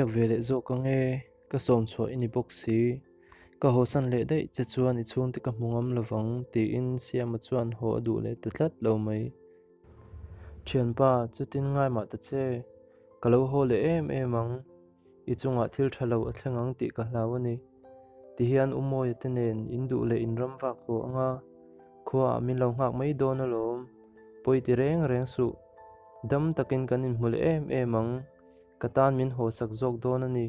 riak ve leh zawk ang e, ka sawm chhuah i ni bawk si. Ka hawsan leh daih che chuan i chhungte ka hmu ngam lovang, tiin Siama chuan haw a duh leh ta tlat lo mai. Thianpa, chutin ngai mah ta che, ka lo haw leh em em ang. I chungah thil tha lo a thleng ang tih ka hlau a ni. Tihian U Mawia te nen in duh leh in ram vak haw ang a, khuaah min lo nghak mai dawn alawm. Pawi ti reng reng suh. Dam takin kan inhmu leh em em ang. Ka tan min haw sak zawk dawn a ni.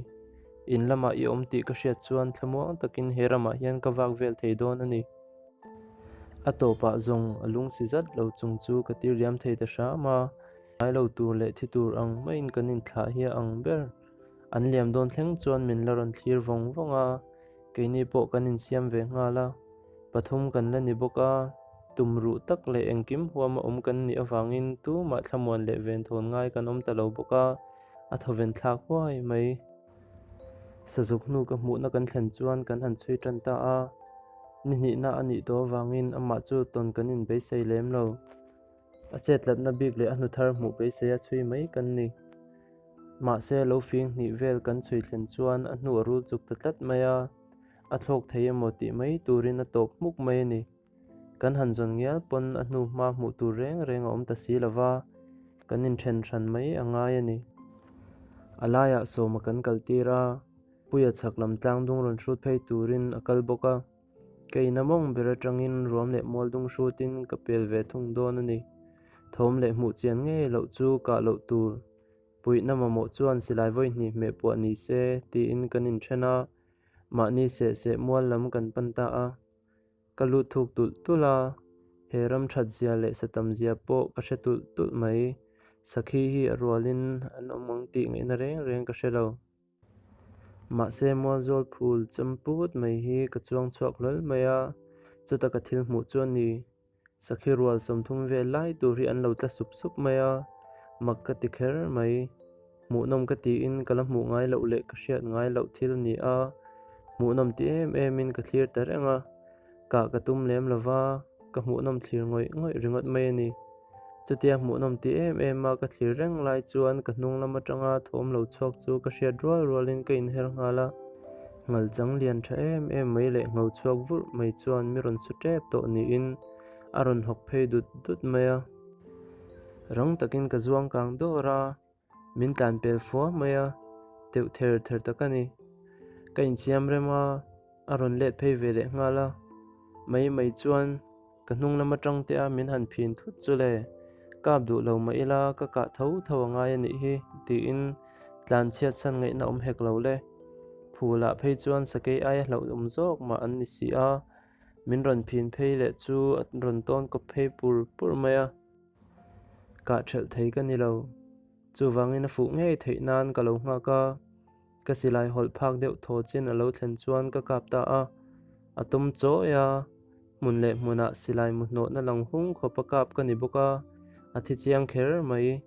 In lamah i awm tih ka hriat chuan thlamuang takin he ramah hian ka vak vel thei dawn a ni. A tawpah zawng a lung si zat lo chung chu ka tir liam thei ta hram a. Ngai lo tur leh thi tur ang maiin kan inthlah hi a ang ber. An liam dawn thleng chuan min la rawn thlir vawng vawng a, keini pawh kan insiam ve nghal a. Pathum kan la ni bawk a, tum ruh tak leh engkim huama awm kan nih avangin tumah thlamuan leh venthawn ngai kan awm ta lo bawk a, a thawven thlak huai mai. Sazuk hnu ka hmuhna kan thlen chuan kan han chhui tan ta a, ni hnihna a nih tawh avangin amah chu tawn kan inbeisei lem lo. A chetlatna bik leh a hnu thar hmuh beisei a chhui mai kan ni. Mahse, lo fing hnih vel kan chhui thlen chuan a hnu a rul chuk ta tlat mai a, a thlawk thei emaw tih mai turin a tawp hmuk mai a ni. Kan han zawn ngial pawn a hnu hma hmuh tur reng reng a awm ta si lo va, kan inthen hran mai a ngai a ni. A laiah sawma kan kaltir a, Puia chhak lam tlang dung rawn hrut phei turin a kal bawk a. Ka in a mawng ber atangin ruam leh mual dung hrutin ka pel ve thung dawn a ni. Thawm leh hmuh chian ngei loh chu kah loh tur. Puihna mamawh chuan silai vawi hnih hmeh puah ni se tiin kan inthen a, mahni seh seh mual lam kan pan ta a. Ka lut thuk tulh tulh a, he ram that zia leh sa tam zia pawh ka hre tulh tulh mai. Sakhi hi a rualin an awm ang tih ngaihna reng reng ka hre lo. Mahse mualzawl phul cham put mai hi ka chuang chhuak hlawl mai a, chuta ka thil hmuh chu a ni. Sakhi rual 30 vel lai tur hi an lo tla sup sup mai a, mak ka ti kher mai. Hmuhnawm ka tiin ka la hmuh ngai loh leh ka hriat ngai loh thil a ni a, hmuhnawm ti em emin ka thlir ta reng a. Kah ka tum lem lo va, ka hmuhnawm thlir ngawih ngawih ringawt mai a ni. Chutia hmuhnawm ti em em a ka thlir reng lai chuan ka hnung lam atanga thawm lo chhuak chu ka hriat rual rualin ka inher nghal a. Ngalchang lian tha em em mai leh ngho chhuak vurh mai chuan mi rawn su tep tawh niin a rawn hawk phei dut dut mai a. Rang takin ka zuang kang dawr a. Min tlan pel fua mai a, teuh ther ther tak a ni. Ka insiam rem a, a rawn let phei ve leh nghal a. Mai mai chuan ka hnung lam atang te a min han phin thut chu le, kap duh lo mah ila ka kah tho tho a ngai a nih hi tiin tlan chhiat san ngaihna awm hek lo le. Phulah phei chuan sakei aia hlauhawm zawk mah an ni si a, min rawn phin phei leh chu a rawn tawn kawp phei pur pur mai a. Kah ṭhelh thei ka ni lo. Chuvangin a fuh ngei theih nan ka lo nghak a, ka silai hawlh phak deuh thaw chin a lo thlen chuan ka kap ta a. A tum chawi a, hmun leh hmunah silai mu hnawhna lang hung khawp a kap ka ni bawk a, a thi chiang kher mai.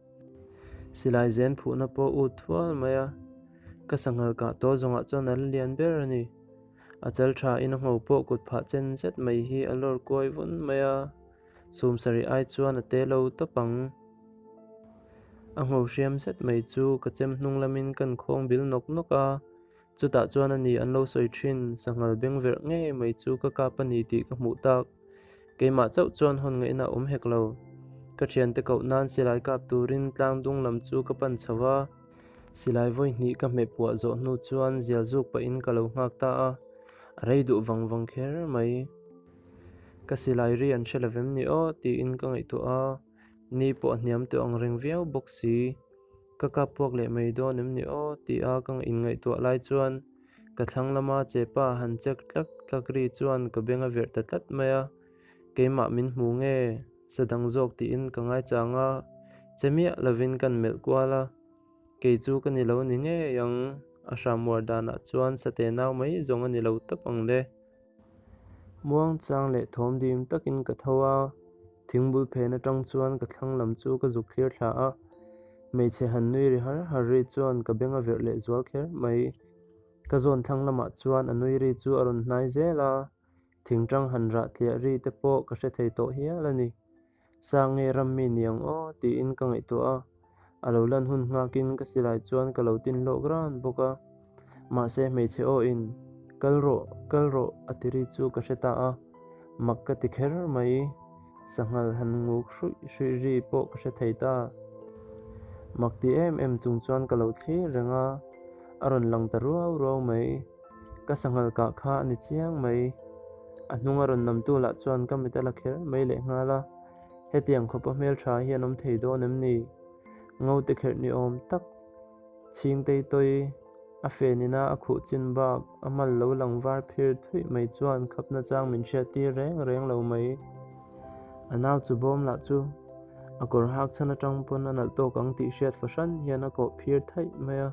Silai zen phuhna pawh ut thual mai a, ka sanghal kah tawh zawngah chuan a la lian ber a ni. A chal thain a ngho pawh kut phah chen zet mai hi a lawr kuai vun mai a. Sum sarih ai chuan a te lo tawp ang. A ngho hriam zet mai chu ka chem hnung lamin kan khawng bil nawk nawk a, chutah chuan a ni an lo sawi thin, sanghal beng verh ngei mai chu ka kap a ni tih ka hmuh tak. Keimah chauh chuan hawn ngaihna a awm hek lo. Ka thiante koh nan silai kap turin tlang dung lam chu ka pan chho a, silai vawi hnih ka hmeh puah zawh hnu chuan zial zuk pahin ka lo nghak ta a, a rei duh vang vang kher mai. Ka silai ri an hre lovem ni aw tiin ka ngaihtuah a, ni pawh a hniam tawh ang reng viau bawk si. Ka kap puak leh mai dawn em ni aw tia ka inngaihtuah lai chuan ka thlang lama chepa han chek tlak tlak ri chuan ka beng a verh ta tlat mai a, keimah min hmu nge sa dang zawk tiin ka ngaichang a, che miah lovin kan melh kual a. Kei chu ka ni lo ni ngei ang, a hram uar danah chuan sate nau mai zawng a ni lo tawp ang le. Muangchang leh thawm dim takin ka tho a, thingbul phen atang chuan ka thlang lam chu ka zuk thlir thla a. Hmeichhe han nui ri har har ri chuan ka beng a verh leh zual kher mai. Ka zawn thlang lamah chuan a nui ri chu a rawn hnai zel a, thingtang han rah tliah ri te pawh ka hre thei tawh hial a ni. Sa nge ram mi ni ang aw tiin ka ngaihtuah a. A lo lan hun nghakin ka silai chuan ka lo tin lawk ran bawk a. Mahse hmeichhe aw in, Kal rawh, kal rawh a ti ri chu ka hre ta a. Mak ka ti kher mai. Sanghal han nguk hruih hruih ri pawh ka hre thei ta. Mak ti em em chung chuan ka lo thlir reng a, a rawn lang ta ruau ruau mai. Ka sanghal kah kha a ni chiang mai. A hnung a rawn namtu lah chuan ka mit a la kher mai lehnghal a. Hetiang khawpa hmeltha hi an awm thei dawn em ni? Ngote kherh ni awm tak chhingtei tawi a fenina a khuh chin bak a hmal lo lang var phir thuih mai chuan khapna chang min hriat tir reng reng lo mai. A nau chu bawm lah chu a kawr hak chhan atang pawn a nalh tawk ang tih hriat fahran hian a kawh phir thaih mai a.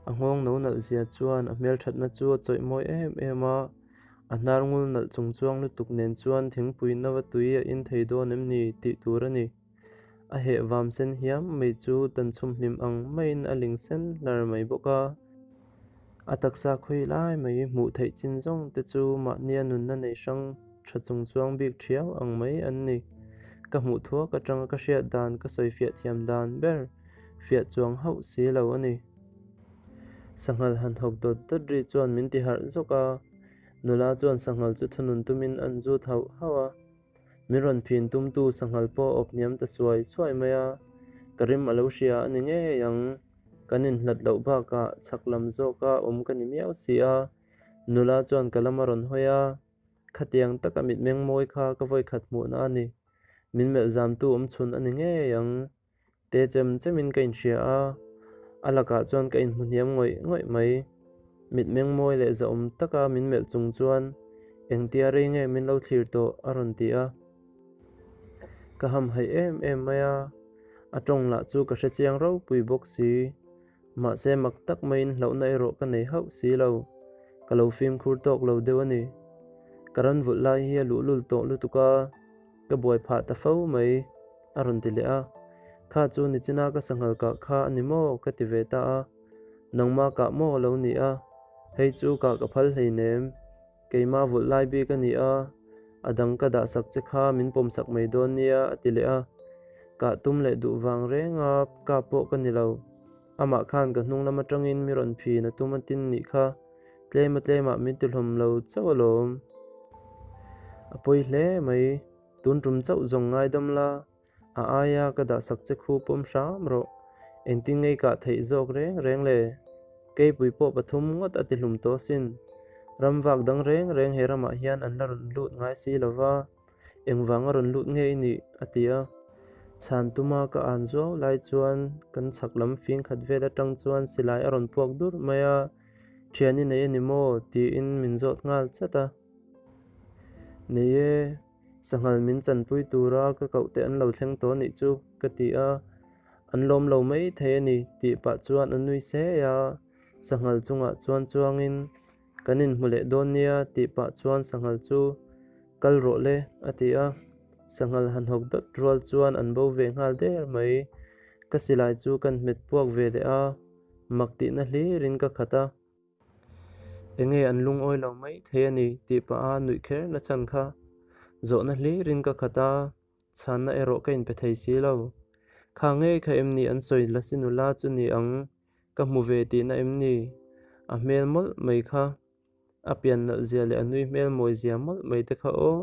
A nghawng no nalh zia chuan a hmelthatna chu a chawih mawi em em a. A hnar ngul nalh chung chuang lutuk nen chuan thingpui nova tui a in thei dawn em ni tih tur a ni. A heh vam sen hiam mai chu tan chhum hlim ang maiin a ling sen hlar mai bawk a. A taksa khawi lai mai hmuh theih chin zawng te chu mahnia nunna nei hrang tha chung chuang bik thiau ang mai an ni. Ka hmuh thuak atanga ka hriat dan ka sawi fiah thiam dan ber fiah chuang hauh si lo a ni. Sanghal han hawk dawt dawt ri chuan min ti harh zawk a, nula chuan sanghal chu thunun tumin an zut hauh hauh a. Min rawn phin tumtu sanghal pawh a awp hniam ta suai suai mai a, ka rim a lo hria a ni ngei ang. Kan inhlat loh bakah chhak lam zawka awm ka ni miau si a, nula chuan ka lam a rawn hawi a, khatiang taka mitmeng mawi kha ka vawikhat hmuhna a ni. Min melh zamtu awmchhun a ni ngei ang. Te chem chemin ka inhria a, a lakah chuan ka inhmu hniam ngawih ngawih mai. Mitmeng mawi leh zahawm taka min melh chung chuan, Engtia rei nge min lo thlir tawh? a rawn ti a. Ka hamhaih em em mai a, a tawng lah chu ka hrechiang ropui bawk si. Mahse mak tak maiin hlauhna erawh ka nei hauh si lo. Ka lo fimkhur tawk lo deuh a ni. Ka ran vulh lai hi a luhlul tawh lutuk a, ka buai phah ta fo mai, a rawn ti leh a. Kha chu nichina ka sanghal kah kha a ni maw? ka ti ve ta a. Nangma kah maw lo ni a, hei chu kah ka phal hleinem. Keimah vulh lai bik a ni a, a dang ka dah sak che kha min pawm sak mai dawn nia a ti leh a. Kah tum leh duh vang reng a kap pawh ka ni lo. Amah khan ka hnung lam atangin mi rawn phin a tum a tin nih kha tlem a tlemah min ti hlawm lo chauh alawm. A pawi hle mai, tun tum chauh zawng ngaidam la. A aia ka dah sak che khu pawm hram rawh. Engtin ngei kah theih zawk reng reng le? Keipui pawh pathum ngawt a ti hlum tawh asin. Ram vak dang reng reng he ramah hian an la rawn lut ngai si lo va, engvang a rawn lut nge i nih? a ti a. Chhan tuma ka an zuau lai chuan kan chhak lam fing khat vel atang chuan silai a rawn puak dur mai a, Thian i nei a ni maw? tiin min zawt nghal chat a. Nei e. Sanghal min chanpui tura ka koh te an lo thleng tawh anih chu ka ti a, an lawm lo mai thei a ni tih pah chuan a nui se a, sanghal chungah chuan chuangin kan inhmu leh dawn nia tih pah chuan sanghal chu kal rawh le a ti a, sanghal han hawk dawt rual chuan an bo ve nghal der mai, ka silai chu kan hmet puak ve leh a, mak tihna hlirin ka khat a. Enge an lungawi lo mai thei a ni tih pah a nuih kher na chhan kha zawhna hlirin ka khat a, chhanna erawh ka inpe thei si lo. Kha ngei kha em ni an sawi la si nula chu ni ang, ka hmu ve tihna em ni? A hmel mawlh mai kha, a pian nalh zia leh a nui hmel mawi zia mawlh mai te kha aw.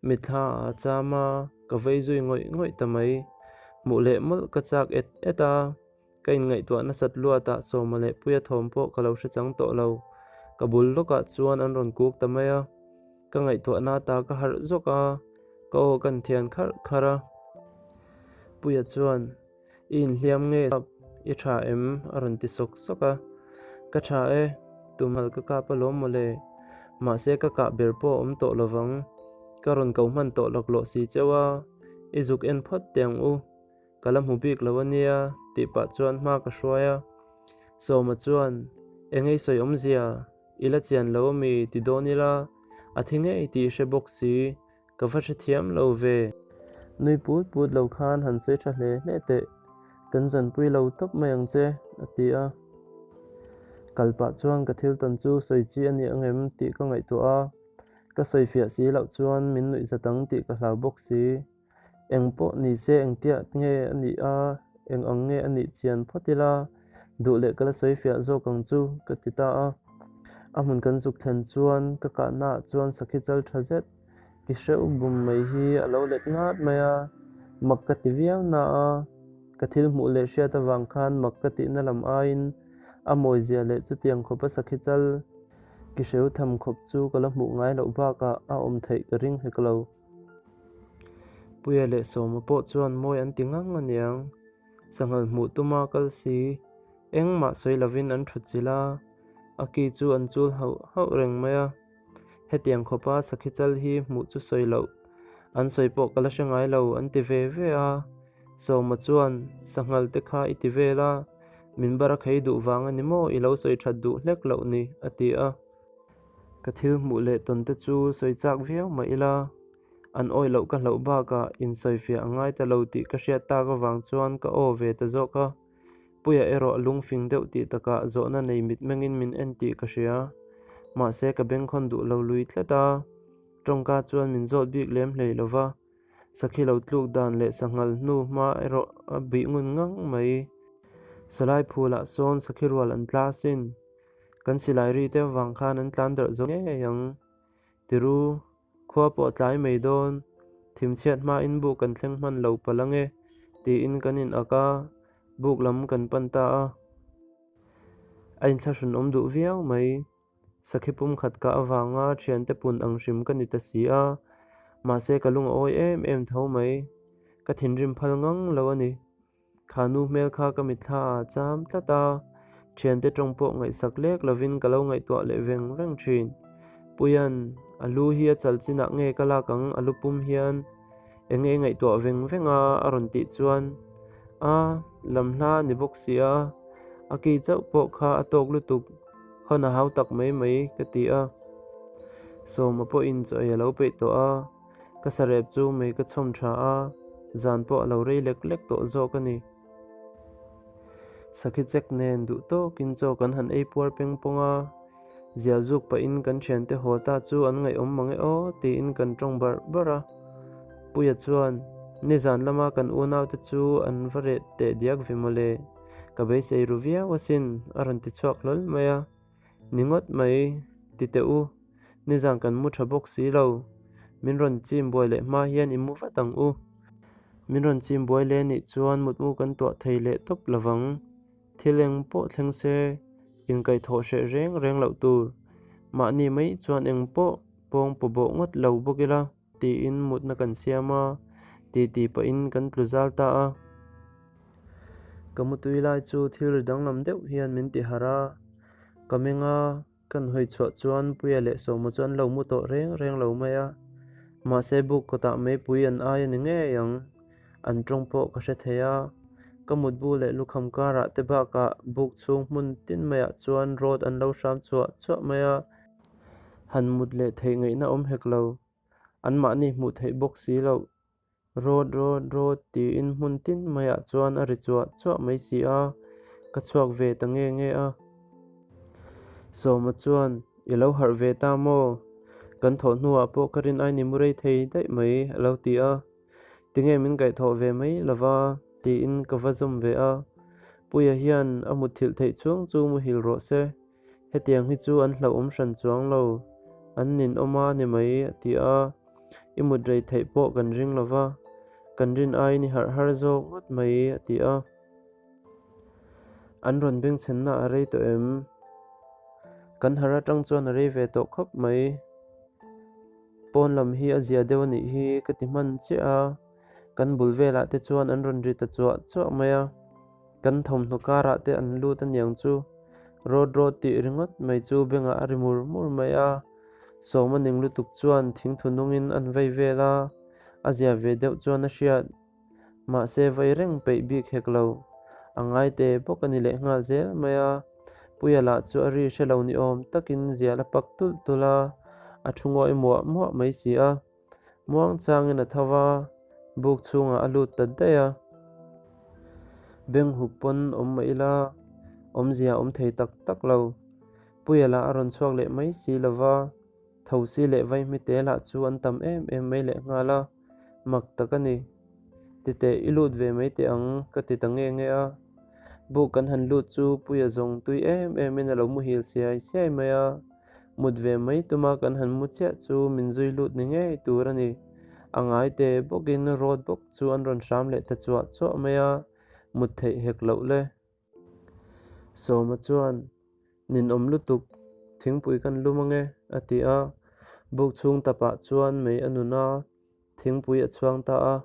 Mitthla ah a cham a, ka vei zui ngawih ngawih ta mai. Hmuh leh mawlh ka chak et et a. Ka inngaihtuah nasat luatah Sawma leh Puia thawm pawh ka lo hre chang tawh lo. Ka bul lawkah chuan an rawn kuk ta mai a. Ka ngaihtuahna ta ka harh zawk a, ka aw kan thian kharh kharh a. Puia chuan, I inhliam nge i tha em? a rawn ti sawk sawk a. Ka tha e, tumhal ka kap alawm mawle. Mahse ka kah ber pawh a awm tawh lovang. Ka rawn ko hman tawh laklawh si cheu a, i zuk en phawt teh ang u. Ka la hmu bik lo a nia tih pah chuan hma ka hruai a. Sawma chuan, Eng ei sawi awmzia, i la chian lo ami ti dawn ila, a thi ngei tih i hre bawk si, ka va hrethiam lo ve. Nui put put lo khan han sawi tha hle hle teh, kan zanpui lo tawp mai ang che, a ti a. Kal pah chuan ka thil tawn chu sawi chi a ni ang em tih ka ngaihtuah a, ka sawi fiah si loh chuan min nuih zat ang tih ka hlau bawk si. Eng pawh ni se engtiah nge a nih a, Eng ang nge a nih chian phawt ila, duh leh ka la sawi fiah zawk ang chu, ka ti ta a. A hmun kan zuk thlen chuan ka kahnaah chuan sakhi chal tha zet ki hreuh bum mai hi a lo let ngat mai a, mak ka ti viau na a, ka thil hmuh leh hriat avang khan mak ka tihna lam aiin a mawizia leh chutiang khawpa sakhi chal ki hreu tham khawp chu ka la hmuh ngai loh bakah a awm theih ka ring hek lo. Puia leh Sawma pawh chuan mawi an ti ngang aniang. Sanghal hmuh tuma kal si, engmah sawi lovin an thut chilh a, a ki chu an chul hauh hauh reng mai a. Hetiang khawpa sakhi chal hi hmuh chu sawi loh, an sawi pawh ka la hre ngai lo an ti ve ve a. Sawma chuan, Sanghal te kha i ti vel a, min bar a khei duh vang a ni maw i lo sawi that duh hlek loh ni, a ti a. Ka thil hmuh leh tawn te chu sawi chak viau mah ila, an awih loh ka hlauh bakah insawifiah a ngai ta lo tih ka hriat tak avang chuan ka aw ve ta zawk a. Puia erawh a lungfing deuh tih takah zawhna nei mitmengin min en tih ka hria. Mahse ka bengkhawn duh lo lui tlat a, tawngka chuan min zawt bik lem hlei lo va. Sakhi lo tluk dan leh sanghal hnu hma erawh a bih ngun ngang mai. Sawlai phulah sawn sakhi rual an tla asin. Kan silai ri te avang khan an tlan darh zo ngei ang. Tiru, khua pawh tlai mai dawn, thimchhiat hmain buk kan thleng hman lo palh ange, tiin kan in ak a, buk lam kan pan ta a. A inthlahrun awm duh viau mai. Sakhi pumkhat kah avanga thiante pun ang hrim ka ni ta si a, mahse ka lung a awi em em tho mai. Ka thinrim phal ngang lo a ni. Kha nu hmel kha ka mitthla a cham tlat a, thiante tawng pawh ngaihsak lek lovin ka lo ngaihtuah leh veng veng thin. Puia'n, A lu hi a chal chinah nge ka lak ang a lu pum hian eng nge ngaihtuah veng veng a a rawn tih chuan, A, lam hla a ni bawk si a, a ki chauh pawh kha a tawk lutuk, hawn a hau tak mai mai ka ti a. Sawma pawhin chaw ei a lo peih tawh a. Ka sarep chu mei ka chhawm tha a, zan pawh a lo rei lek lek tawh zawk a ni. Sakhi chek nen duh tawkin chaw kan han ei puar peng pawng a, ziah zuk pahin kan thiante haw ta chu an ngaihawm mang e aw tiin kan tawng barh barh a. Puia chuan, Nizan lama kan unaute chu an va reh teh diak ve mawle, ka beisei ru viau asin a rawn ti chhuak hlawl mai a. Ni ngawt mai, ti teh u. Nizan kan mu tha bawk si lo. Min rawn chim buai leh hma hian i mu vat ang u. Min rawn chim buai leh nih chuan mutmu kan tuah thei leh tawp lovang. Thil eng pawh thleng se, inkaihthawh hreh reng reng loh tur. Mahni mai chuan eng pawh pawng paw bawh ngawt lo bawk ila tiin mutna kan siam a, titi pahin kan tlu zal ta a. Ka mutui lai chu thil ri danglam deuh hian min ti harh a, ka meng a. Kan hawi chhuah chuan Puia leh Sawma chu an lo mu tawh reng reng lo mai a, mahse buk kawtah meipui an ai a ni ngei ang. An tawng pawh ka hre thei a, ka mutbu leh lukham karah te bakah buk chhung hmun tin maiah chuan road an lo hram chhuah chhuah mai a, han mut leh theih ngaihna awm hek lo, anmahni hmuh theih bawk si loh. Rawt rawt rawt tiin hmun tin maiah chuan a ri chuah chuah mai si a, ka chhuak ve ta nge nge a. Sawma chuan, I lo harh ve ta maw? Kan thawh hnuah pawh ka rin aini mu rei thei daih mai, a lo ti a. Tinge min kaihthawh ve mai lova? tiin ka va zawm ve a. Puia hian a mutthilh theih chhung chu muhil rawh se. Hetiang hi chu an hlauhawm hran chuang lo, an ninawm a ni mai, a ti a. I mut rei theih pawh kan ring lo va, kan rin aiin i harh har zawk ngawt mai, a ti a. An rawn bengchhenna a rei tawh em? Kan harh atang chuan a rei ve tawh khawp mai. Pawn lam hi a zia deuh a nih hi ka ti hman chiah a, kan bul velah te chuan an rawn ri ta chuah chuah mai a. Kan thawmhnaw karah te an lut aniang chu rawt rawt tih ringawt mai chu bengah a ri mur mur mai a, sawma ning lutuk chuan thingthu nungin an vei vel a, a zia ve deuh chuan a hriat. Mahse vei reng peih bik hek lo, a ngai te bawk a ni leh nghal zel mai a, Puia lah chu a ri hre lo ni awm takin zial a pak tulh tulh a, a thu ngawi muah muah mai si a. Muang changin a tho va, buk chhungah a lut ta daih a. Beng hup pawn awm mah ila, awmzia a awm thei tak tak lo. Puia lah a rawn chhuak leh mai si lo va, thosi leh vaihmite lah chu an tam em em mai lehnghal a, mak tak a ni. Titeh i lut ve mai teh ang ka ti ta nge nge a. Buk kan han lut chu Puia zawng tui em emin a lo muhil siai siai mai a. Mut ve mai tuma kan han mu chiah chu min zui lut ni ngei tur a ni. A ngai te bawkin rawt bawk chu an rawn hram leh ta chuah chuah mai a, mut theih hek loh le. Sawma chuan, Ninawm lutuk, thingpui kan lum ange, a ti a. Buk chhung tapah chuan mei a nun a, thingpui a chhuang ta a.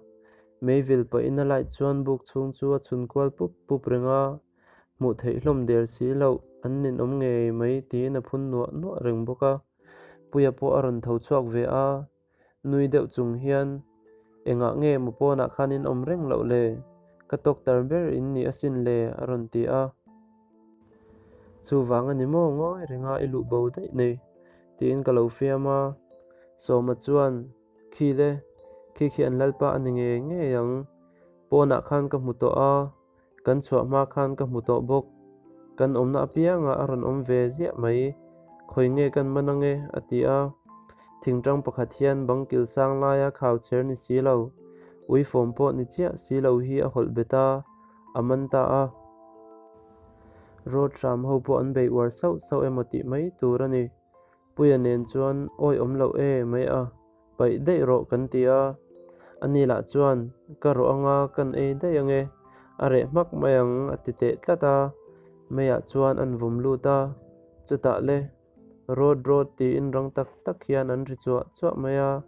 Mei vil pahin a light chuan buk chhung chu a chhun kual pup pup reng a. Hmuh theih hlawm der si loh, an ninawm ngei mai tiin a phun nuah nuah reng bawk a. Puia pawh a rawn tho chhuak ve a. Nui deuh chung hian, Engah nge maw pawnah khan in awm reng loh le? Ka tawktar ber in ni asin le, a rawn ti a. Chuvang a ni maw ngawi renga i luh bo daih nei? tiin ka lo fiam a. Sawma chuan, Khi le, khi khi an lalpa a ni ngei ngei ang. Pawnah khan ka hmu tawh a. Kan chhuah hma khan ka hmu tawh bawk. Kan awmna apiangah a rawn awm ve ziah mai. Khawi nge kan man ange? a ti a. Thingtang pakhat hian bang kil sang laia khau chher ni si lo, uifawm pawh ni chiah si lo hi a hawlh bet a, a man ta a. Road hram ho pawh an bei uar sauh sauh emaw tih mai tur a ni. Puia nen chuan awi awm loh e mai a. Paih daih rawh kan ti a, ani lah chuan ka rawh anga kan ei daih ange, a reh hmak mai ang a ti teh tlat a, meiah chuan an vawm lut a, chutah le rawt rawt tiin rang tak tak hian an ri chuah chuah mai a,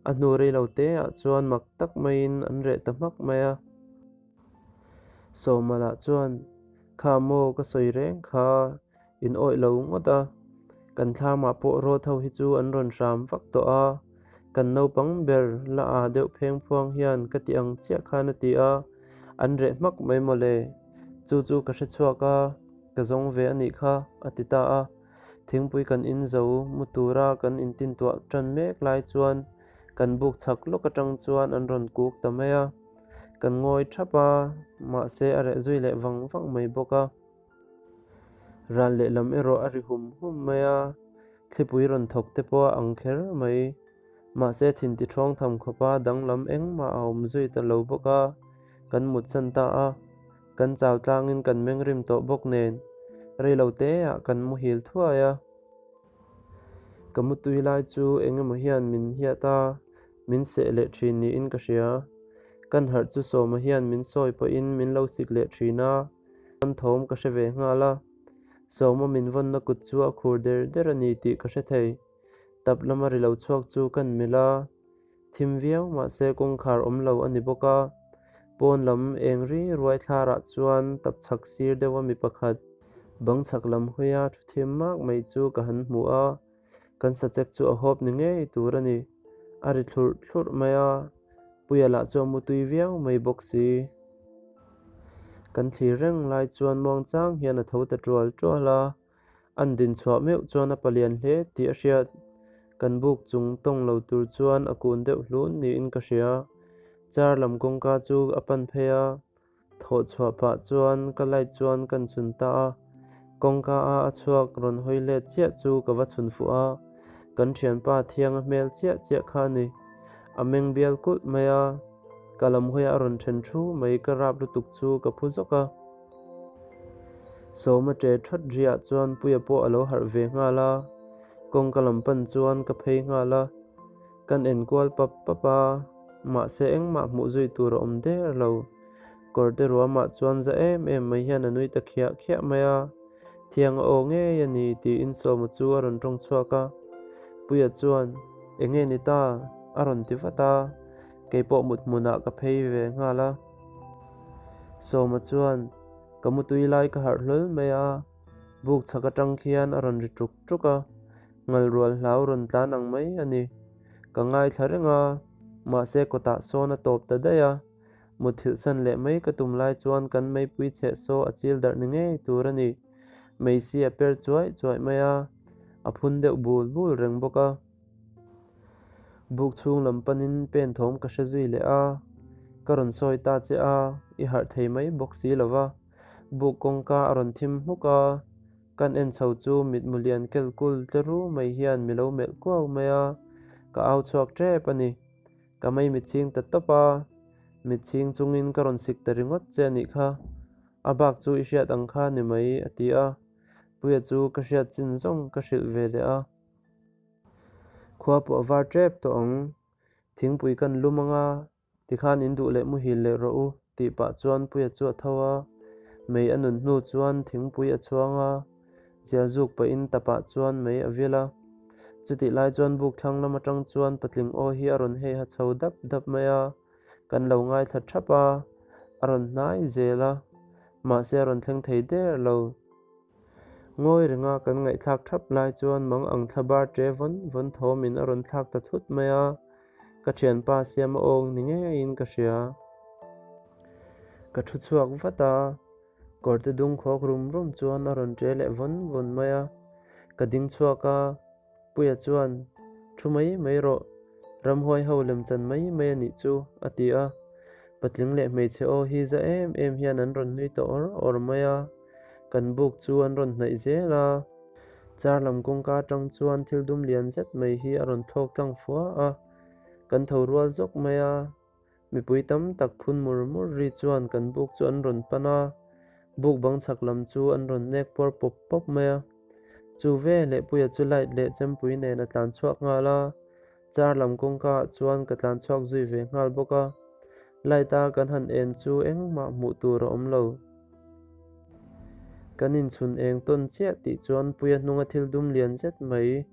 a hnu rei lo te ah chuan mak tak maiin an reh ta hmak mai a. Sawma lah chuan kha maw ka sawi reng kha In awih lo ngawt a, kan thlamah pawh rawt ho hi chu an rawn hram vak tawh a, kan naupang ber la aa deuh pheng phuang hian ka ti ang chiah khan a ti a, an reh hmak mai mawle, chu chu ka hre chhuak a, ka zawng ve a nih kha, a ti ta a. Thingpui kan in zo mu tura kan intintuah tan mek lai chuan kan buk chhak lawk atang chuan an rawn kuk ta mai a, kan ngawi thap a, mahse a reh zui leh vang vang mai bawk a. Ral lehlam erawh a ri hum hum mai a, thlipui rawn thawk te pawh a ang kher mai. Mahse thinti ṭhawng tham khawpa danglam engmah a awm zui ta lo bawk a, kan mutsan ta a. Kan chau tlangin kan mengrim tawh bawk nen, reilo teah kan muhil thuai a. Ka mutui lai chu eng emaw hian min hiat a, min seh leh ṭhin niin ka hria. Kan harh chu Sawma hian min sawi pawhin min lo sik leh ṭhin a. An thawm ka hre ve nghal a, Sawma min vawnna kut chu a khur der der a ni tih ka hre thei. Tap lama ri lo chhuak chu kan melh a, thim viau mahse kawngkhar awm lo a ni bawk a. Pawn lam eng ri ruai thlarah chuan tap chhak sir deuha mi pakhat bang chhak lam hawia thu thim mak mai chu ka han hmu a, kan sachek chu a hawp ni ngei tur a ni. A ri thlurh thlurh mai a, Puia lah chu a mutui viau mai bawk si. Kan thlir reng lai chuan muangchang hian a tho ta tual tual a, an din chhuah meuh chuan a palian hle tih a hriat. Kan buk chung tawng lo tur chuan a kun deuh hlun niin ka hria. Car lam kawngka chu a pan phei a, Thawh chhuah pah chuan ka light chuan kan chhun ta a, kawngka a a chhuak rawn hawi let chiah chu ka va chhun fuh a, kan thianpa thianga hmel chiah chiah kha a ni. A meng bial kulh mai a, ka lam hawiah a rawn then thu mai ka rap lutuk chu ka phu zawk a. Sawma ṭe ṭhawt riah chuan Puia pawh a lo harh ve nghal a, kawngka lam pan chuan ka phei nghal a, kan enkual pap pap a. Mahse engmah hmuh zui tur a awm der lo. Kawrte ruamah chuan za em em mai hian a nui ta khiah khiah mai a, Thiang a aw ngei a ni tiin Sawma chu a rawn tawng chhuak a. Puia chuan, Enge ni ta? a rawn ti vat a, keipawh mut hmunah ka phei ve nghal a. Sawma chuan, Ka mutui lai ka harh hlawl mai a, buk chhak atang khian a rawn ri ṭuk ṭuk a, ngalrual hlau rawn tlan ang mai a ni. Ka ngaithla reng a, mahse kawtah sawn a tawp ta daih a, mutthilh san leh mai ka tum lai chuan kan meipui chheh saw a chil darh ni ngei tur a ni. Meisi a per chuaih chuaih mai a, a phun deuh bul bul reng bawk a. Buk chhung lam panin pen thawm ka hre zui leh a, ka rawn sawi ta che a, i harh thei mai bawk si lo va. Buk kawngka a rawn thim hmuk a. Kan en chho chu mitmu lian kel kul tle ru mai hian mi lo melh kuau mai a, ka au chhuak tep a ni. Ka mei mit ching ta tawp a. Mitchhing chungin ka rawn sik ta ringawt che a nih kha. A bak chu i hriat ang kha ni mai, a ti a. Puia chu ka hriat chin zawng ka hrilh ve leh a. Khua pawh a var tep tawh ang. Thingpui kan lum anga Tikhan in duh leh muhil leh rawh u, tih pah chuan Puia chu a tho a, mei a nun hnu chuan thingpui a chhuang a, zial zuk pahin tapah chuan mei a vil a. Chutih lai chuan buk thlang lam atang chuan patling aw hi a rawn hei ha chho dap dap mai a, kan lo ngaithla thap a, a rawn hnai zel a, mahse a rawn thleng thei der lo. Ngawi renga kan ngaihthlak thap lai chuan mang ang thla bar ṭe vawn vawn thawmin a rawn thlak ta thut mai a, ka thianpa siam a awng ni ngeiin ka hria. Ka thu chhuak vat a, kawrte dung khawk rum rum chuan a rawn ṭe leh vawn vawn mai a, ka ding chhuak a, Puia chuan, Thu mai mai rawh, ramhuai ho lemchan mai mai a nih chu, a ti a. Patling leh hmeichhe aw hi za em em hian an rawn nui ta awr awr mai a. Kan buk chu an rawn hnaih zel a. Char lam kawngka atang chuan thil dum lian zet mai hi a rawn thlawk tlang fua a. Kan tho rual zawk mai a. Mipui tam tak phun mur mur ri chuan kan buk chu an rawn pan a, buk bang chhak lam chu an rawn nek puar pawp pawp mai a. Chu veleh Puia chu light leh chempui nen a tlan chhuak nghal a, char lam kawngka ah chuan ka tlan chhuak zui ve nghal bawk a. Light a kan han en chu engmah hmuh tur a awm lo. Kan inchhun eng tawn chiah tih chuan Puia hnunga thil dum lian zet mai,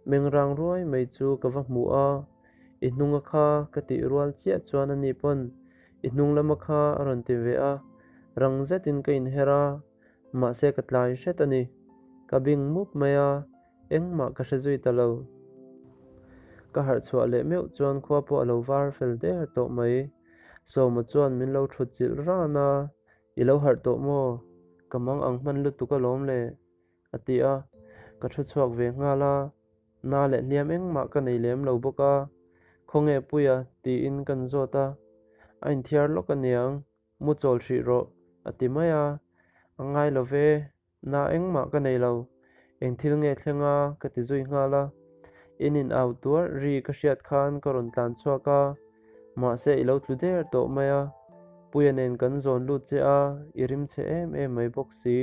mengrang ruai mai chu ka va hmu a. I hnunga kha ka tih rual chiah chuan a ni pawn i hnung lama kha a rawn ti ve a, rang zetin ka inher a, mahse ka tlai hret a ni. Ka bing mup mai a, engmah ka hre zui ta lo. Ka harh chhuah leh meuh chuan khua pawh a lo var fel der tawh mai. Sawma chuan min lo thut chilh ran a, I lo harh tawh maw? Ka mang ang hman lutuk alawm le, a ti a, ka thu chhuak ve nghal a. Na leh hliam engmah ka nei lem lo bawk a, Khawnge Puia? tiin kan zawt a, A inthiar lawk aniang, mu chawl hrih rawh, a ti mai a, A ngai lo ve, na engmah ka nei lo, eng thil nge thleng a? ka ti zui nghal a, In in au tuar ri ka hriat khan ka rawn tlan chhuak a, mahse i lo tlu der tawh mai a, Puia nen kan zawn lut che a, i rim chhe em em mai bawk si.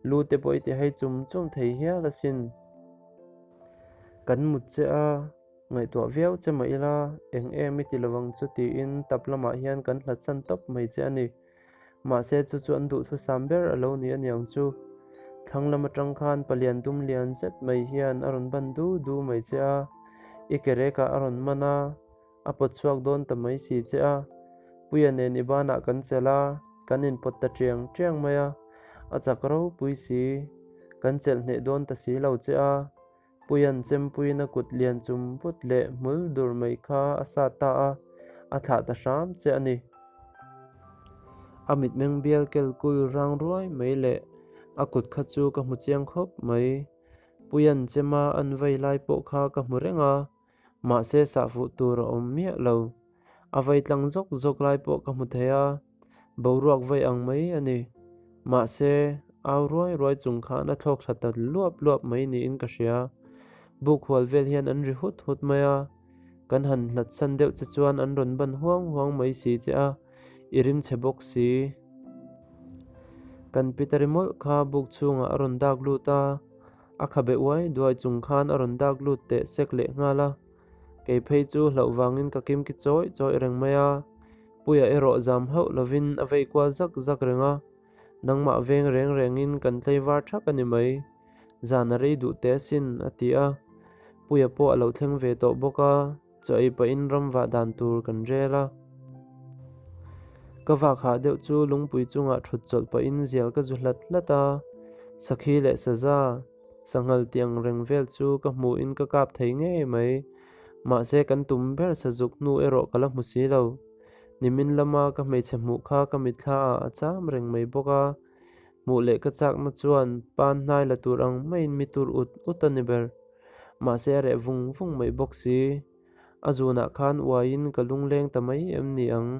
Lu te pawh i ti hei chum chum thei hial asin. Kan mut che a, ngaihtuah viau che mah ila, eng em i ti lovang chu tiin tap lamah hian kan hlat san tawp mai che a ni. Mahse chu chu an duhthusam ber a lo ni aniang chu. Thlang lam atang khan palian dum lian zet mai hian a rawn ban du du mai che a, i ke rekah a rawn man a, A pawt chhuak dawn ta mai si che a, Puia nen i banah kan chelh a, kan inpawt ta tiang tiang mai a, a chak ropui si, kan chelh hneh dawn ta si lo che a, Puia'n chempuiin a kut lian chum but leh hmul dur mai kha a sat ta a, a thlah ta hram che a ni. A mitmeng bial kel kul rang ruai mai leh a kut kha chu ka hmu chiang khawp mai, Puia'n chema an vei lai pawh kha ka hmu reng a, Mahse sah fuh tur a awm miah lo. A vai tlang zawk zawk lai pawh ka hmu thei a, boruak vai ang mai a ni. Mahse, au ruai ruai chung khan a thlawk thla ta luap luap mai niin ka hria. Buk hual vel hian an ri hut hut mai a, kan han hlat san deuh che chuan an rawn ban huang huang mai si che a, i rim chhe bawk si. Kan Pitari mawlh kha buk chhungah a rawn dak lut a. A khabe uai duai chung khan a rawn dak lut teh sek leh nghal a, kei phei chu hlauh vangin ka kimki chawih chawih reng mai a, Puia erawh zam hauh lovin a vei kual zak zak reng a, nangmah veng reng rengin kan tlei var thak a ni mai, zan a rei duh teh asin a ti a, Puia pawh a lo thleng ve tawh bawk a. Chaw ei pahin ram vah dan tur kan rel a. Ka vak hah deuh chu lungpui chungah thut chawlh pahin zial ka zu hlat hlat a, sakhi leh saza, sanghal tih ang reng vel chu ka hmuhin ka kap thei ngei mai. Mahse kan tum ber sazuk hnu erawh ka la hmu si lo. Nimin lama ka hmeichhe hmuh kha ka mitthla ah a cham reng mai bawk a, hmuh leh ka chakna chuan pan hnai la tur ang maiin mi tur ut ut a ni ber. Mahse a reh vung vung mai bawk si. A zunah khan uaiin ka lungleng ta mai em ni ang?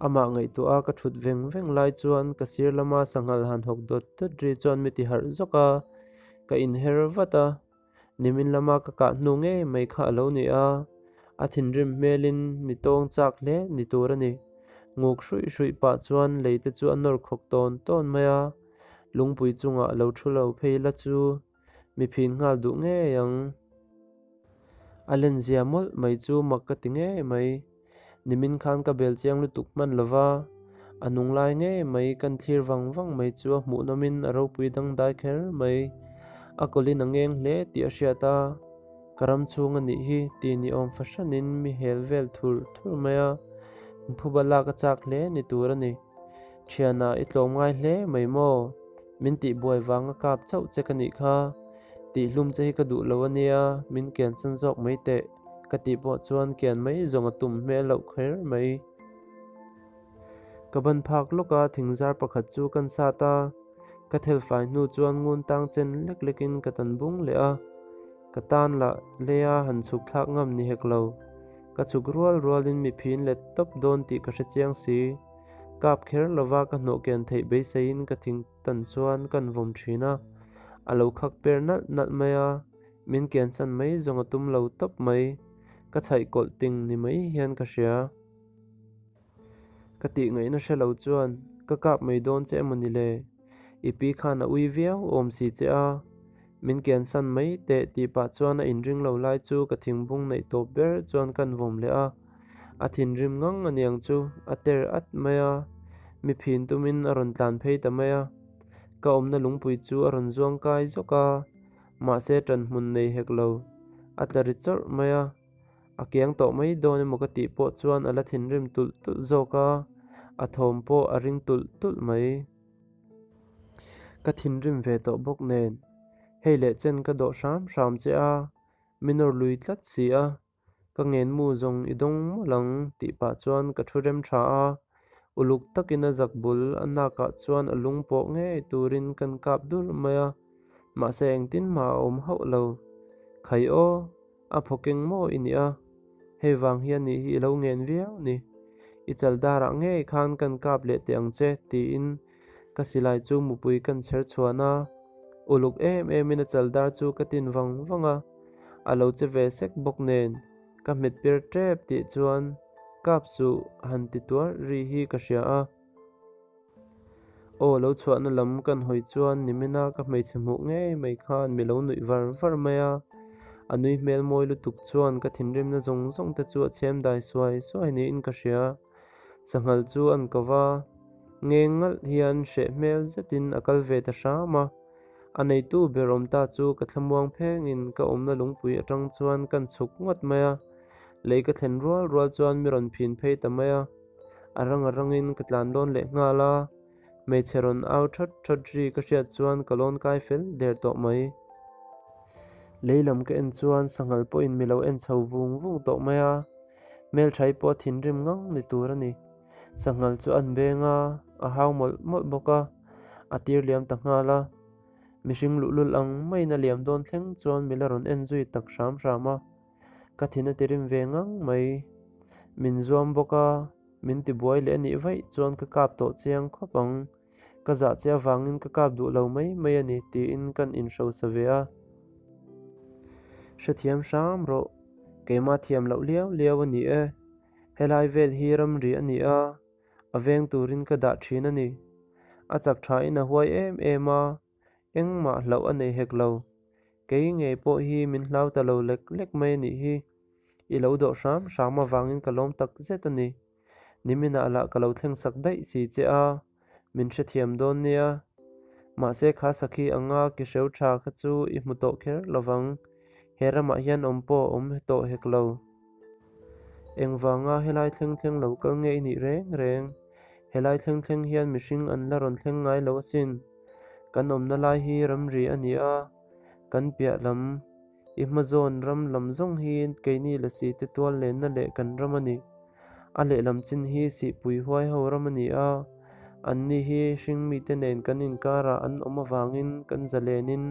Amah ngaihtuah a ka thut veng veng lai chuan ka sir lama sanghal han hawk dawt dawt ri chuan mi ti harh zawk a, ka inher vat a. Nimin lama ka kah hnu ngei mai kha a lo ni a, A thinrim hmelin mi tawng chak hle ni tur a ni. Nguk hruih hruih pah chuan lei te chu a nawr khawk tawn tawn mai a, lungpui chungah lo thu lo phei la chu mi phin nghal duh ngei ang. A lenzia mawlh mai chu mak ka ti ngei mai. Nimin khan ka bel chiang lutuk hman lo va, a nung lai ngei mai kan thlir vang vang mai chu a hmuh nawmin a ropui dangdai kher mai. A kawlin a ngeng hle tih a hriat a, ka ram chhung a nih hi ti ni awm fahranin mi hel vel thur thur mai a, phuba lak a chak hle ni tur a ni. Thianah i tlawm ngai hle mai maw? Min tih buai vang a kap chauh che ka nih kha. Tihhlum che hi ka duh lo a nia, min kian chan zawk mai teh ka tih pawh chuan kian mai zawng a tum hmel loh kher mai. Ka ban phak lawk a, thingzar pakhat chu kan sat a, ka thelfai hnu chuan ngun tang chen lek lekin ka tan bung leh a, ka tan lah leia han chhuk thlak ngam ni hek lo. Ka chhuk rual rualin mi phin let tawp dawn tih ka hre chiang si. Kap kher lova ka hnawh kian theih beiseiin ka thing tan chuan kan vawm thin a, a lo khak per nalh nalh mai a, min kian chan mai zawng a tum lo tawp mai, ka chhaih kawlh ting ni mai hian ka hria. Ka tih ngaihna hre lo chuan ka kap mai dawn che emaw ni le? I pi khan a ui viau awm si che a, Min kiansan mai teh tih pah chuan a inring lo lai chu ka thingbung neih tawp ber chuan kan vawm leh a, a thinrim ngang a niang chu a ter at mai a, mi phin tumin a rawn tlan phei ta mai a, ka awmna lungpui chu a rawn zuang kai zawk a, mahse ṭan hmun nei hek lo, a tla ri chawrh mai a, a kiang tawh mai dawn emaw ka tih pawh chuan a la thinrim tulh tulh zawk a, a thawm pawh a ring tulh tulh mai. Ka thinrim ve tawh bawk nen, hei leh chen ka dawh hram hram che a, mi nawr lui tlat si a, ka ngenmu zawng i dawng mawlh ang tih pah chuan ka thu rem tha a, uluk takin a zak bul a nakah chuan a lung pawh ngei turin kan kap dur mai a, mahse engtin mah a awm hauh lo. Khai aw! A phawkeng maw i nih a? Hei vang hian nih hi i lo ngen viau ni. I chal darah ngei khan kan kap leh teh ang che, tiin ka silai chu mupui kan chher chhuan a. Uluk em emin a chal dar chu ka tin vang vang a, a lo che ve sek bawk nen ka hmet per tep tih chuan kap suh han ti tuar ri hi ka hria a. Aw lo chhuahna lam kan hawi chuan nimina ka hmeichhe hmuh ngei mai khan mi lo nuih var var mai a, a nui hmel mawi lutuk chuan ka thinrimna zawng zawng te chu a chhem dai suai suai niin ka hria. Sanghal chu an ko va, ngeng ngalh hian hreh hmel zetin a kal ve ta hram a, a neitu ber awm ta chu ka thlamuang phengin ka awmna lungpui atang chuan kan chhuk ngawt mai a, lei ka thlen rual rual chuan mi rawn phin phei ta mai a. A rang a rangin ka tlan lawn leh nghal a, hmeichhe rawn au that that ri ka hriat chuan ka lawn kai fel der tawh mai. Lei lam ka en chuan sanghal pawhin mi lo en chho vung vung tawh mai a, hmelthai pawh a thinrim ngang ni tur a ni. Sanghal chu an beng a, a hau mawlh mawlh bawk a, a tir liam ta nghal a. Mihring luhlul ang maiin a liam dawn thleng chuan mi la rawn en zui tak hram hram a. Ka thin a ti rim ve ngang mai. Min zuam bawk a, min ti buai leh a nih vaih chuan ka kap tawh chiang khawp ang. Ka zah che avangin ka kap duh lo mai mai a ni tiin kan inhrosa ve a. Hrethiam hram rawh, keimah thiam loh liau liau a ni e. Helai vel hi ramri a ni a, a veng turin ka dah thin a ni. A chak thain a huai em em a, Engmah hlauh a nei hek lo. Kei ngei pawh hi min hlau ta lo lek lek mai a nih hi. I lo dawh hram hram avangin ka lawm tak zet a ni. Niminah lah ka lo thleng sak daih si che a, min hrethiam dawn nia. Mahse kha sakhi anga ki hreu tha kha chu i hmu tawh kher lovang. He ramah hian awm pawh a awm tawh hek lo. Engvanga helai thleng thleng lo kal nge i nih reng reng? Helai thleng thleng hian mihring an la rawn thleng ngai lo asin. Kan awmna lai hi ramri a ni a, kan piah lam, i hmazawn ram lam zawng hi keini lasi te tual lenna leh kan ram a ni. A lehlam chin hi sihpui huai ho ram a ni a, anni hi hringmite nen kan inkarah an awm avangin kan zalenin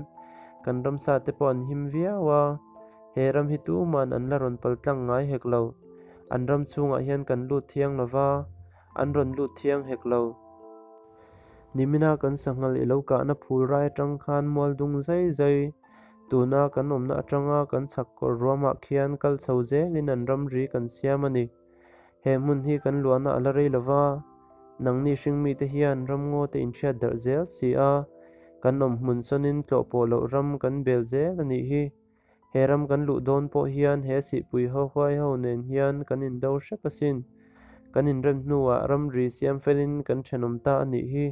kan ramsa te pawh an him viau a, he ram hi tuman an la rawn paltlang ngai hek lo. An ram chhungah hian kan lut thiang lova, an rawn lut thiang hek lo. Nimina kan sanghal i lo kahna phul rai atang khan mual dung zai zai, Tuna kan awmna atanga kan chhak kawr ruamah khian kal chho zelin an ramri kan siam a ni. He hmun hi kan luahna a la rei lo va, nangni hringmite hian ramngaw te inhriat darh zel si a, kan awm hmun sawnin tlawh pawh loh ram kan bel zel a nih hi. He ram kan luh dawn pawh hian he sihpui ho huai ho nen hian kan indo hrep asin. Kan inrem hnuah ramri siam felin kan thenawm ta a nih hi.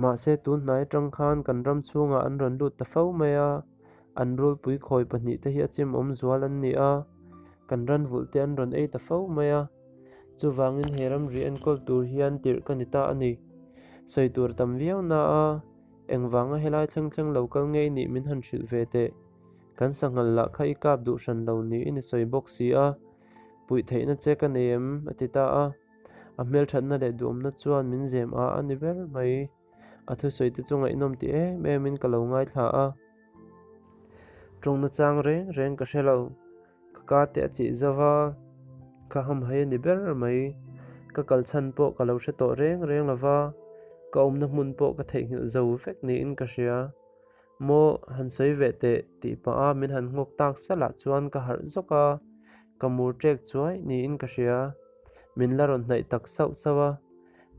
Mahse tun hnai atang khan kan ram chhungah an rawn lut ta fo mai a, an rulpui khawi pahnihte hi a chim awm zual an ni a, kan ran vulh te an rawn ei ta fo mai a. Chuvangin he ramri enkawl tur hian tirh ka ni ta a ni. Sawi tur a tam viau na a, engvanga helai thleng thleng lo kal ngei nih min han hrilh ve teh. Kan sanghal lah kha i kap duh hran lo niin i sawi bawk si a, puih theihna che ka nei em? a ti ta a. A hmelthatna leh duhawmna chuan min zem a a ni ber mai. A thusawi te chu ngaihnawm ti em em in ka lo ngaithla a. Tawngna chang reng reng ka hre lo. Ka ka te a chih zo va, ka hamhai a ni ber mai. Ka kal chhan pawh ka lo hre tawh reng reng lo va, ka awmna hmun pawh ka theihnghilh zo vek niin ka hria. Maw, han sawi ve teh, tih pah a min han nghawk tak salah chuan ka harh zawk a, ka mur ṭek chuai niin ka hria. Min la rawn hnaih tak sauh sauh a,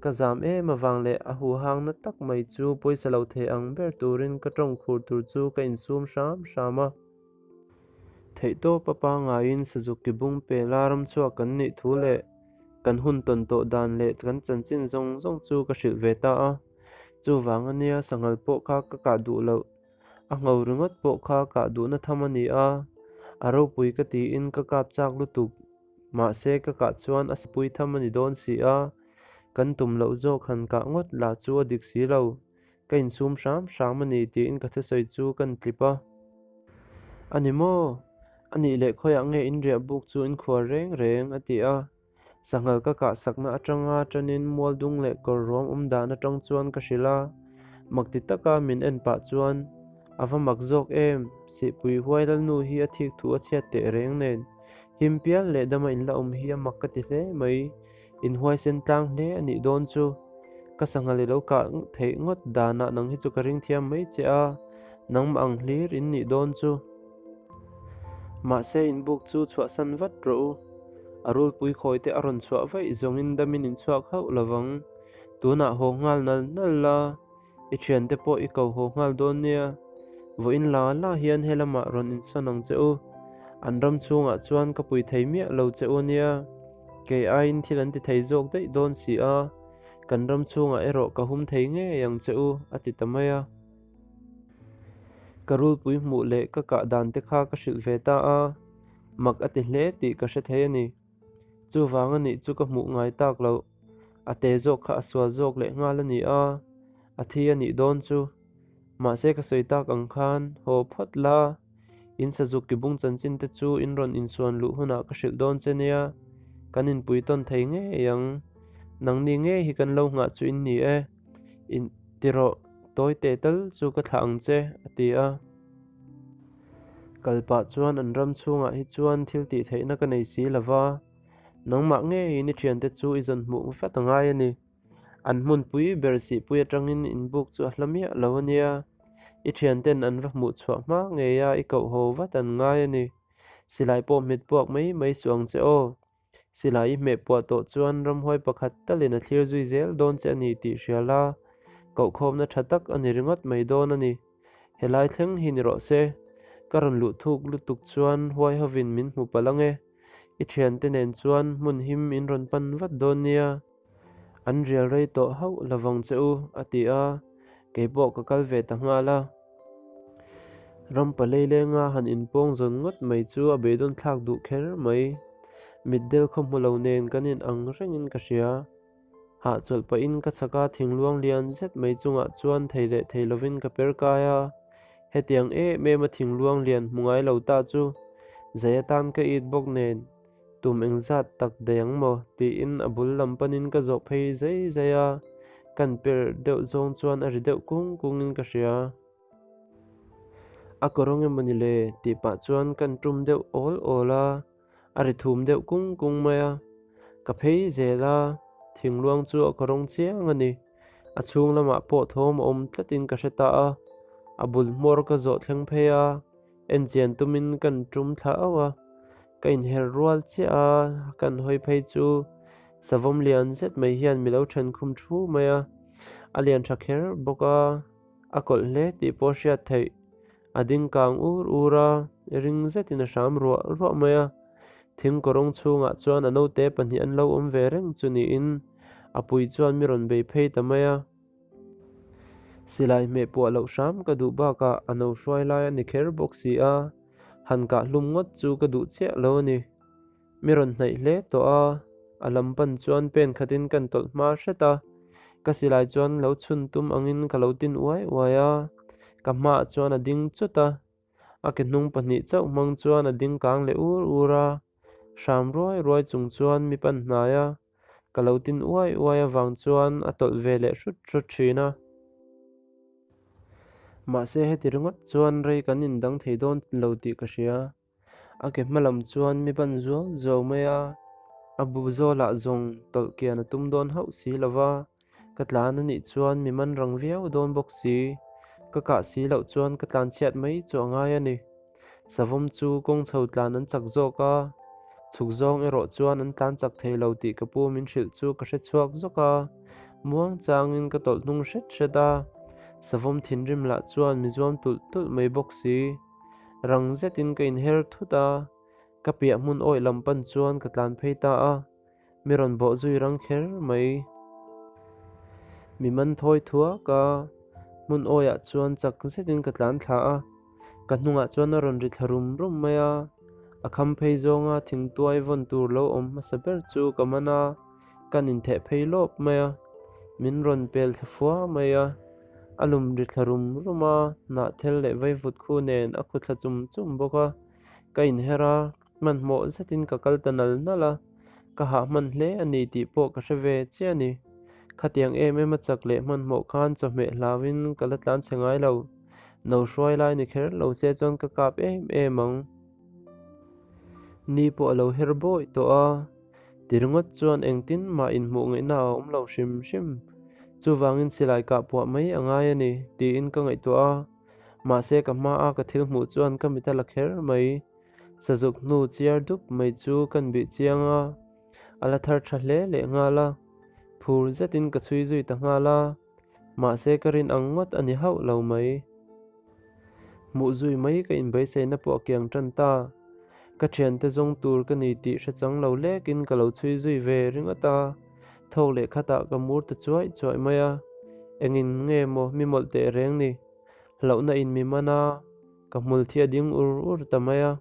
ka zam em avang leh a huhangna tak mai chu pawisa lo thei ang ber turin ka ṭawng khur tur chu ka insum hram hram a. Theihtawp a pangaiin Sazuk ki bung pela ramchhuak kan nih thu leh kan hun tawn tawh dan leh kan chanchin zawng zawng chu ka hrilh ve ta a. Chuvang a nia sanghal pawh kha ka kah duh loh. A ngho ringawt pawh kha kah duhna tham a ni a, a ropui ka tiin ka kap chak lutuk. Mahse ka kah chuan a sapui tham a ni dawn si a, kan tum loh zawk han kah ngawt lah chu a dik si lo. Ka insum hram hram a ni tiin ka thusawi chu ka tlip a. A ni maw? A nih leh khawiah nge inriah buk chu inkhuar reng reng? a ti a. Sanghal ka kah sakna atanga tanin mual dung leh kawr ruam awm dan atang chuan ka hrilh a, mak ti taka min en pah chuan, A va mak zawk em, Sihpui huai lalnu hi a thik thu a chhiat teh reng nen, him pial leh dama in la awm hi a mak ka ti hle mai, in huaisen tlang hle a nih dawn chu. Ka sanghal i lo kah theih ngawt danah nang hi chu ka ring thiam mai che a, nangmah ang hlir in nih dawn chu. Mahse inbuk chu chhuahsan vat rawh u. A rulpui khawi te a rawn chhuah vaih zawngin damin in chhuak hauh lovang. Tunah haw nghal nal nal la, i thiante pawh i ko haw nghal dawn nia. Vawiin la la hian helamah rawn insawn ang che u. An ram chhungah chuan ka pui thei miah lo che u nia. Kei aiin thil an ti thei zawk daih dawn si a, kan ram chhungah erawh ka hum thei ngei ang che u, a ti ta mai a. Ka rulpui hmuh leh ka kah dan te kha ka hrilh ve ta a, mak a ti hle tih ka hre thei a ni. Chuvang a nih chu ka hmuh ngai tak loh, a te zawk kha a sual zawk leh nghal a ni a, a thi a nih dawn chu. Mahse ka sawi tak ang khan, haw phawt la, in sazuk ki bung chanchin te chu in rawn insuan luh hunah ka hrilh dawn che nia, kan inpui tawn thei ngei ang. Nangni ngei hi kan lo nghah chu in ni e. In ti rawh, tawi teh tal chu ka thlah ang che, a ti a. Kal pah chuan an ram chhungah hi chuan thil tih theihna ka nei si lo va, nangmah ngeiin i thiante chu i zawn hmuh vat a ngai a ni. An hmunpui ber sihpui atangin inbuk chu a hla miah lo a nia, i thianten an va hmuh chhuah hma ngeia i koh haw vat an ngai a ni. Silai pawh hmet puak mai mai suh ang che aw. Silai i hmeh puah tawh chuan ramhuai pakhat talin a thlir zui zel dawn che a ni tih hria la, kohkhawmna tha tak a ni ringawt mai dawn a ni. Helai thleng hi ni rawh se. Ka rawn luh thuk lutuk chuan huai hovin min hmu palh ang e. I thiante nen chuan hmun him in rawn pan vat dawn nia. An rial rei tawh hauh lovang che u, a ti a, kei pawh ka kal ve ta nghal a. Rampa leilenga han inpawng zawn ngawt mai chu a beidawn thlak duh kher mai. Mitdel khaw hmu lo nen kan in ang rengin ka hria. Hahchawlh pahin ka chhak a thingluang lian zet mai chungah chuan thei leh thei lovin ka per kai a. Hetiang em em a thingluang lian hmu ngai lo ta chu zai atan ka it bawk nen. Tum engzat tak daih ang maw? tiin a bul lam panin ka zawh phei zai zai a, kan per deuh zawng chuan a ri deuh kung kungin ka hria. A kawrawng emaw ni le? tih pah chuan kan tum deuh awl awl a, a ri thum deuh kung kung mai a. Ka phei zel a, thingluang chu a kawrawng chiang a ni. A chhung lamah pawh thawm a awm tlatin ka hre ta a, A bul hmawr ka zawh thleng phei a, en chian tumin kan tum thla auh a. Ka inher rual chiah a, kan hawi phei chu savawm lian zet mai hian mi lo then khum thu mai a. A lian tha kher bawk a, a kawlh hle tih pawh hriat theih. A ding kang ur ur a, ring zetin a hram ruah ruah mai a. Thing kawrawng chhungah chuan a naute pahnih an lo awm ve reng chu niin a pui chuan mi rawn bei phei ta mai a. Silai hmeh puah loh hram ka duh bakah a no hruai lai a ni kher bawk si a, han kah hlum ngawt chu ka duh chiah lo a ni. Mi rawn hnaih hle tawh a, a lam pan chuan pen khatin kan tawlh hma hret a, ka silai chuan lo chhun tum angin ka lo tin uai uai a, ka hmaah chuan a ding chut a, a ke hnung pahnih chauh hmang chuan a ding kang leh ur ur a, hram ruai ruai chung chuan mi pan hnai a. Ka lo tin uai uai avang chuan a tawlh ve leh hrut hrut thin a. Mahse heti ringawt chuan rei kan indang thei dawn lo tih ka hria. A ke hma lam chuan mi ban zuau zuau mai a, a bu zawlah zawng tawlh kian a tum dawn hauh si lo va. Ka tlan a nih chuan mi man rang viau dawn bawk si. Ka kah si loh chuan ka tlan chhiat mai chu a ngai a ni. Savawm chu kawng chho tlan an chak zawk a, chhuk zawng erawh chuan an tlan chak thei lo tih ka pu min hrilh chu ka hre chhuak zawk a. Muang changin ka tawlh hnung hret hret a, savawm thinrim lah chuan mi zuam tulh tulh mai bawk si. Rang zetin ka inher thut a, ka piah hmun awih lam pan chuan ka tlan phei ta a. Mi rawn bawh zui rang kher mai. Mi man thawi thuak a, hmun awiah chuan chak zetin ka tlan thla a, ka hnungah chuan a rawn ri thla rum rum mai a. A kham phei zawnga thingtuai vawn tur lo awm hmasa ber chu ka man a, kan intheh phei lawp mai a, min rawn pel thla fua mai a. A lum ri thla rum rum a, hnahthel leh vaivut khu nen a khu thla chum chum bawk a, ka inher a. Hmanhmawh zetin ka kal ta nal nal a, ka hah hman hle a ni tih pawh ka hre ve chiah a ni. Khatiang em em a chak leh hmanhmawh khan chawhmeh hlauin ka la tlan chhe ngai lo. No hruai lai ni kher lo se chuan ka kap em em ang. Ni pawh a lo her bawih tawh a, ti ringawt chuan engtin mah inhmuh ngaihna a awm lo hrim hrim. Chuvangin silai kah puah mai a ngai a ni tiin ka ngaihtuah a, mahse ka hmaa ka thil hmuh chuan ka mit a la kher mai. Sazuk hnu chiar dup mai chu kan bih chiang a, a la thar tha hle leh nghal a, phur zetin ka chhui zui ta nghal a, mahse ka rin ang ngawt a ni hauh lo mai. Hmuh zui mai ka inbeisaina pawh a kiang tan ta, ka thiante zawng tur ka ni tih hre chang lo lekin ka lo chhui zui ve ringawt a, thawk leh khatah ka mur ta chuaih chuaih mai a, engin nge maw mi mawlh teh reng ni, hlauhna in mi man a. Ka hmul thi a ding ur ur ta mai a,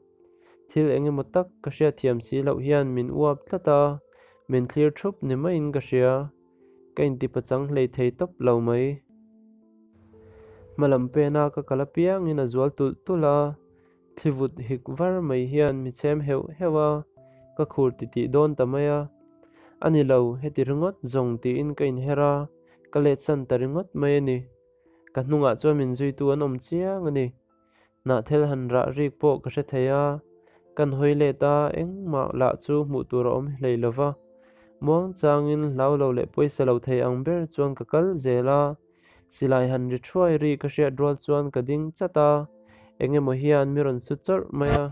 thil eng emaw tak ka hriatthiam si loh hian min uap tlat a, min thlir thup ni maiin ka hria. Ka intipachang hlei thei tawp lo mai. Hmalam pena ka kal apiangin a zual tulh tulh a, thli vut hik var mai hian mi chhem heuh heuh a, ka khur titih dawn ta mai a. A ni lo, heti ringawt zawng tiin ka inher a, ka letsan ta ringawt mai a ni. Ka hnungah chuan min zuitu an awm chiang a ni. Hnahthel han rah rik pawh ka hre thei a, kan hawi let a, engmah lah chu hmuh tur a awm hlei lo va. Muang changin hlau lo leh pawisa lo thei ang ber chuan ka kal zel a, silai han ri thuai ri ka hriat rual chuan ka ding chat a, eng emaw hian mi rawn su chawrh mai a.